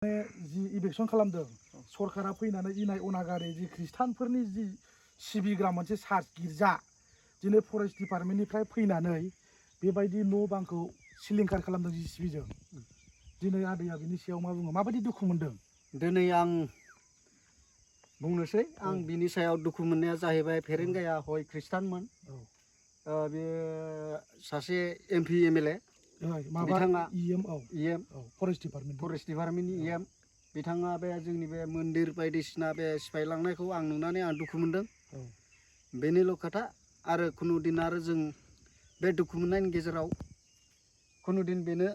जि election खालामदों सरकारा फैनानै इनाय अनागारि जि ख्रिस्टानफोरनि जि सिबिग्रा मोनसे चार्च गिर्जा दिनै फरेस्ट डिपार्टमेन्टनिफ्राय फैनानै बेबायदि न' बांखौ सिलिंखार खालामदों जिसिबिजों दिनै आदैया बिनि सायाव मा बुङो माबायदि दुखु मोनदों दिनै आं बुंनोसै आं बिनि सायाव दुखु मोननाया जाहैबाय फेरेंगाया हय ख्रिस्टानमोन बे सासे एमपि एमएलए बिथाङा इएम फरेस्ट डिपार्टमेन्टनि इएम बिथाङा बे जोंनि बे मन्दिर बायदिसिना बे सिफायलांनायखौ आं नुनानै आं दुखु मोनदों बेनिल' खोथा आरो खुनु दिन आरो जों बे दुखु मोननायनि गेजेराव खुनु दिन बेनो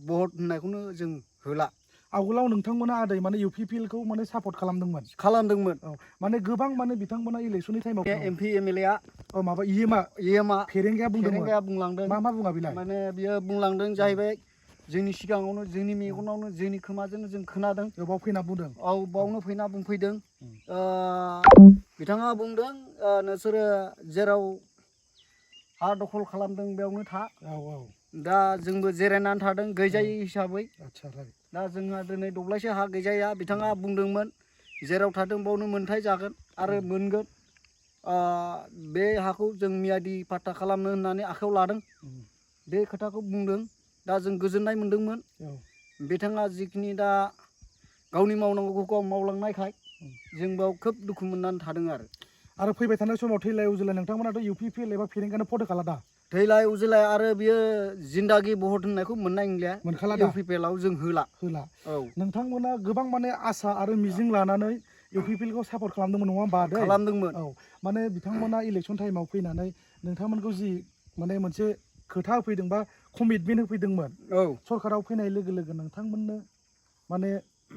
भट होननायखौनो जों होला आवगोलाव नोंथांमोना आदै माने इउपिपिएलखौ माने सापर्ट खालामदोंमोन माने गोबां माने बिथांमोना इलेक्शननि टाइमाव एमपि एमएलएआ माबा इएमआ फेरेंगाया बुंलांदों मा बुङा बिलाय माने बियो बुंलांदों जाहैबाय जोंनि सिगाङावनो जोंनि मेगनावनो जोंनि खोमाजोंनो जों खोनादों बाव फैना बुंदों बावनो फैना बुंफैदों बिथाङा बुंदों नोंसोरो जेराव हा दखल खालामदों बेयावनो था दा जोंबो जिरायनानै थादों गैजायै हिसाबै दा जोंहा दिनै दब्लायसे हा गैजाया बिथाङा बुंदोंमोन जेराव थादों बावनो मोनथाय जागोन आरो मोनगोन बे हाखौ जों मियादि पाट्टा खालामनो होननानै आखायाव लादों बे खोथाखौ बुंदों दा जों गोजोननाय मोनदोंमोन बिथाङा जिखिनि दा गावनि मावनांगौखौ गाव मावलांनायखाय जों बेयाव खोब दुखु मोननानै थादों आरो फैबाय थानाय समाव थैलाय उजिलाय नोंथांमोनाथ' इउपिपिएल एबा फेरेंगानो भट होखाला थैलाय उजिलाय आरो बियो जिन्दागि भट होननायखौ मोननाय नंलिया इउपिपिएलआव जों होला नोंथांमोना गोबां माने आसा आरो मिजिं लानानै इउपिपिएलखौ सापर्ट खालामदोंमोन नङा होमबा आदै खालामदोंमोन माने बिथांमोना इलेक्सन टाइमाव फैनानै नोंथांमोनखौ जि माने मोनसे खोथा होफैदों बा कमिटमेन्ट होफैदोंमोन सरकाराव फैनाय लोगो लोगो नोंथांमोननो माने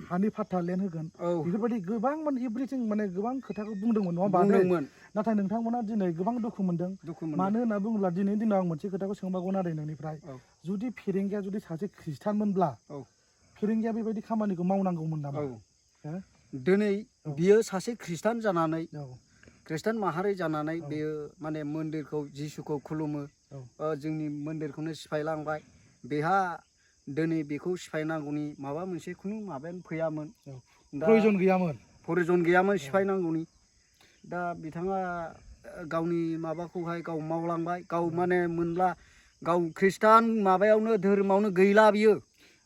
हानि फाट्टा लेन्ड होगोन बेफोरबायदि गोबां माने एभ्रिथिं माने गोबां खोथाखौ बुंदोंमोन नङा होमबा नाथाय नोंथांमोना दिनै गोबां दुखु मोनदों मानो होनना बुङोब्ला दिनैनि दिनाव आं मोनसे खोथाखौ सोंबावगोन आदै नोंनिफ्राय जुदि फेरेंगाया जुदि सासे ख्रिस्टानमोनब्ला फेरेंगाया बेबायदि खामानिखौ मावनांगौमोन नामा दिनै बियो सासे ख्रिस्टान जानानै ख्रिस्टान माहारि जानानै बेयो माने मन्दिरखौ जिसुखौ खुलुमो जोंनि मन्दिरखौनो सिफायलांबाय बेहा दिनै बेखौ सिफायनांगौनि माबा मोनसे खुनु माबायानो फैयामोन प्रयजन गैयामोन सिफायनांगौनि दा बिथाङा गावनि माबाखौहाय गाव मावलांबाय गाव माने मोनब्ला गाव ख्रिस्टान माबायावनो धोरोमावनो गैला बियो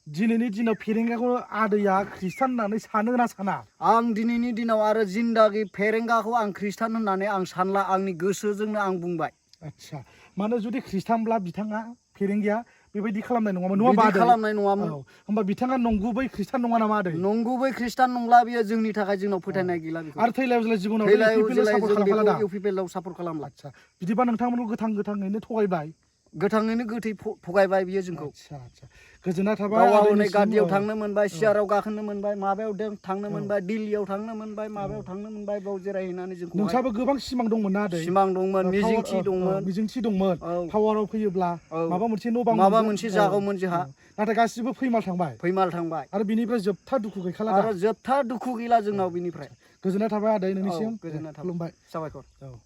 दिनैनि दिनाव फेरेंगाखौ आदैया ख्रिस्टान होननानै सानो ना साना आं दिनैनि दिनाव आरो जिन्दागि फेरेंगाखौ आं ख्रिस्टान होननानै आं सानला आंनि गोसोजोंनो आं बुंबाय आच्छा माने जुदि ख्रिस्टानब्ला बिथाङा फेरेंगाया बेबायदि खालामनाय नङामोन होमबा बिथाङा नंगुबै ख्रिस्टान नङा नामा आदै नंगुबै ख्रिस्टान नंला बियो जोंनि थाखाय जोंनाव फोथायनाय गैला आरो थैलाय उजिलाय जिबनाव इउपिपिएलआव सापर्ट खालामला आच्छा बिदिबा नोंथांमोनखौ गोथाङैनो थगायबाय गोथाङैनो गोथै थगायबाय बियो जोंखौ गोजोननाय थाबाय गावनि गादियाव थांनो मोनबाय सियाराव गाखोनो मोनबाय माबायाव थांनो मोनबाय दिल्लीयाव थांनो मोनबाय माबायाव थांनो मोनबाय बाव जिरायहैनानै जोंखौ नोंसाबो गोबां सिमां दंमोन ना आदै सिमां दंमोन मिजिंथि दंमोन पावाराव फैयोब्ला माबा मोनसे न' बां माबा मोनसे जागौमोन जोंहा नाथाय गासिबो फैमाल थांबाय आरो बिनिफ्राय जोबथा दुखु गैखाला आरो जोबथा दुखु गैला जोंनाव बिनिफ्राय गोजोननाय थाबाय आदै नोंनिसिम गोजोननाय थाबाय खुलुमबाय साबायखर